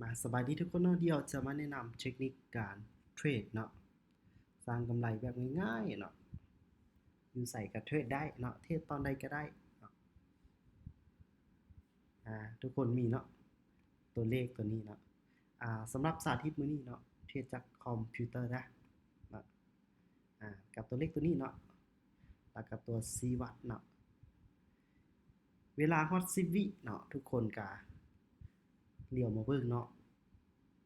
ມາ ສະບາຍດີທຸກຄົນເນາະ, ດຽວຈະມາແນະນຳເທັກນິກການເທຣດເນາະ, ສ້າງກຳໄລແບບງ່າຍໆເນາະ, ຢູ່ໃສກໍເທຣດໄດ້ເນາະ, ເທຣດຕອນໃດກໍໄດ້ເນາະ. ອາ ທຸກຄົນມີເນາະ ຕົວເລກຕົວນີ້ເນາະ. ອາ ສຳລັບສາທິດມື້ນີ້ເນາະ ເທຣດຈາກຄອມພິວເຕີເດີເນາະ. ອາ ກັບຕົວເລກຕົວນີ້ເນາະ ແລ້ວກໍຕົວຊີ້ວັດເນາະ. ເວລາຮອດສິບວິເນາະ ທຸກຄົນກະຫຼຽວມາເບິ່ງເນາະ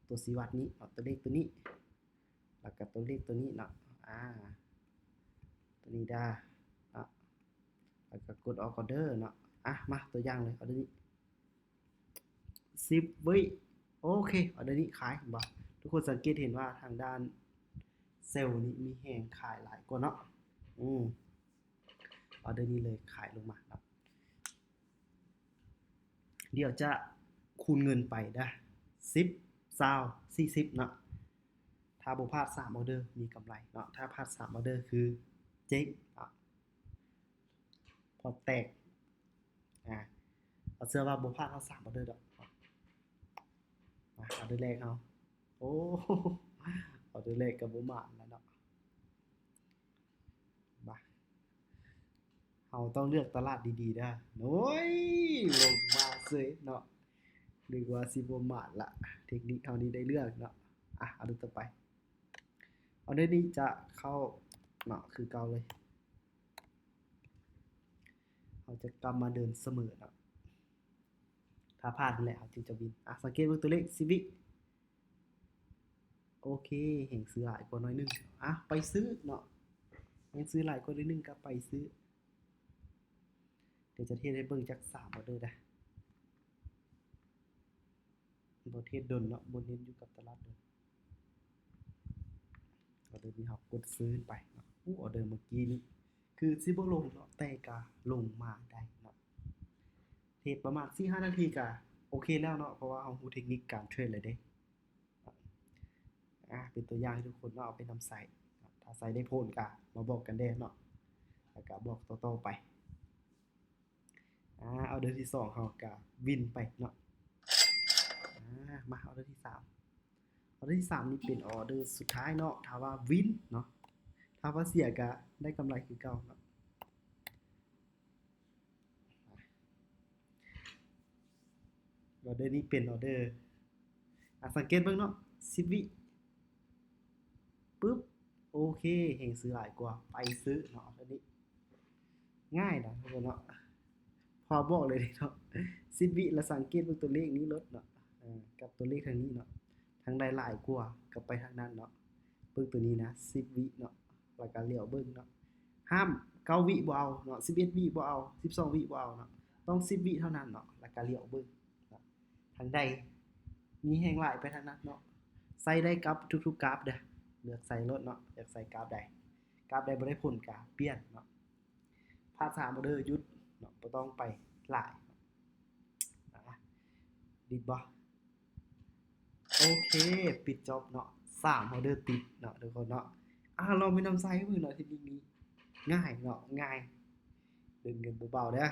ຕົວຊີ້ວັດນີ້ເນາະ, ຕົວເລກຕົວນີ້ ແລ້ວກໍຕົວເລກຕົວນີ້ເນາະ. ອາ ຕົວນີ້ເດີເນາະ, ແລ້ວກໍກົດອອກອໍເດີເນາະ. ອາ ມາຕົວຢ່າງເລີຍ ອໍເດີນີ້ ສິບວິ. ໂອເຄ ອໍເດີນີ້ຂາຍ ເຫັນບໍ່? ທຸກຄົນສັງເກດເຫັນວ່າທາງດ້ານເຊວນີ້ມີແຮງຂາຍຫຼາຍກວ່າເນາະ. ອືມ ອໍເດີນີ້ເລີຍຂາຍລົງມາເນາະ. ດຽວຈະຄູນເງິນໄປເດີ ສິບ ຊາວ ສີ່ສິບເນາະ. ຖ້າບໍ່ພາດສາມອໍເດີມີກຳໄລເນາະ, ຖ້າພາດສາມອໍເດີຄືເຈັງເນາະ. ພອດແຕກ ອາ ເອົາເຊື່ອວ່າບໍ່ພາດເຮົາສາມອໍເດີດອກ. ມາ ອໍເດີແລກເຮົາ ໂອ້ ອໍເດີແລກກໍບໍ່ໝານແລ້ວເນາະ. ມາ ເຮົາຕ້ອງເລືອກຕະຫຼາດດີໆເດີ. ໂອ້ຍ ລົງມາເສີຍເນາະ, ນຶກວ່າຊິບໍ່ໝານລະ, ເທັກນິກເຮົານີ້ໄດ້ເລື່ອງເນາະ. ອາ ອໍເດີຕໍ່ໄປ ອໍເດີນີ້ຈະເຂົ້າເນາະ ຄືເກົ່າເລີຍ. ເຮົາຈະກັບມາເດີນສະເໝີເນາະ, ຖ້າພາດນີ້ແຫຼະເຮົາຈຶ່ງຈະວິນ. ອາ ສັງເກດເບິ່ງຕົວເລກ ສິບວິ. ໂອເຄ ແຮງຊື້ຫຼາຍກວ່າໜ້ອຍໜຶ່ງ. ອາ ໄປຊື້ເນາະ, ແຮງຊື້ຫຼາຍກວ່າໜ້ອຍໜຶ່ງກໍໄປຊື້. ດຽວຈະເທດໃຫ້ເບິ່ງຈັກສາມອໍເດີເດີ. ບໍ່ເທດດົນເນາະ, ບໍ່ເນັ້ນຢູ່ກັບຕະຫຼາດດົນ. ອໍເດີນີ້ເຮົາກົດຊື້ໄປເນາະ. ໂອ້ ອໍເດີເມື່ອກີ້ນີ້ຄືຊິບໍ່ລົງເນາະ, ແຕ່ກະລົງມາໄດ້ເນາະ. ເທດປະມານສີ່ຫ້ານາທີກະໂອເຄແລ້ວເນາະ, ເພາະວ່າເຮົາຮູ້ເທັກນິກການເທຣດແລ້ວເດ້. ອາ ເປັນຕົວຢ່າງໃຫ້ທຸກຄົນເນາະ ເອົາໄປນຳໃຊ້. ຖ້າໃຊ້ໄດ້ຜົນກະມາບອກກັນແດ່ເນາະ, ແລ້ວກະບອກຕໍ່ໆໄປ. ອາ ອໍເດີທີສອງເຮົາກະວິນໄປເນາະ. ອາ ມາ ອໍເດີທີສາມ. ອໍເດີທີສາມນີ້ເປັນອໍເດີສຸດທ້າຍເນາະ, ຖ້າວ່າວິນເນາະ, ຖ້າວ່າເສຍກະໄດ້ກຳໄລຄືເກົ່າເນາະ. ອໍເດີນີ້ເປັນອໍເດີ ອາ ສັງເກດເບິ່ງເນາະ ສິບວິ ປຶບ ໂອເຄ ແຮງຊື້ຫຼາຍກວ່າ ໄປຊື້ເນາະ ອໍເດີນີ້ ງ່າຍນະ ເນາະ ພໍບອກເລີຍເນາະ ສິບວິ ແລ້ວສັງເກດເບິ່ງຕົວເລກນີ້ໂລດເນາະ ເອີ ກັບຕົວເລກທາງນີ້ເນາະ ທາງໃດຫຼາຍກວ່າກໍໄປທາງນັ້ນເນາະ ເບິ່ງຕົວນີ້ນະ ສິບວິເນາະ ແລ້ວກໍຫຼຽວເບິ່ງເນາະ ຫ້າມ ເກົ້າວິບໍ່ເອົາເນາະ ສິບເອັດວິບໍ່ເອົາ ສິບສອງວິບໍ່ເອົາເນາະ ຕ້ອງສິບວິເທົ່ານັ້ນເນາະ ແລ້ວກໍຫຼຽວເບິ່ງເນາະ ທາງໃດມີແຮງຫຼາຍໄປທາງນັ້ນເນາະ ໃສ່ໄດ້ກັບທຸກໆກາບເດີ ເລືອກໃສ່ໂລດເນາະ ຢາກໃສ່ກາບໃດ ກາບໃດບໍ່ໄດ້ຜົນກໍປ່ຽນເນາະ ພາດສາມອໍເດີ ຢຸດເນາະ ບໍ່ຕ້ອງໄປຫຼາຍ ອາ ດິດບໍ່? ໂອເຄ ປິດຈອບເນາະ ສາມອໍເດີຕິດເນາະ ທຸກຄົນເນາະ ອາ ລອງໄປນຳໃຊ້ເບິ່ງເນາະ ເທັກນິກນີ້ງ່າຍເນາະ ງ່າຍ ເດີນເງິນບໍ່ເບົາເດີ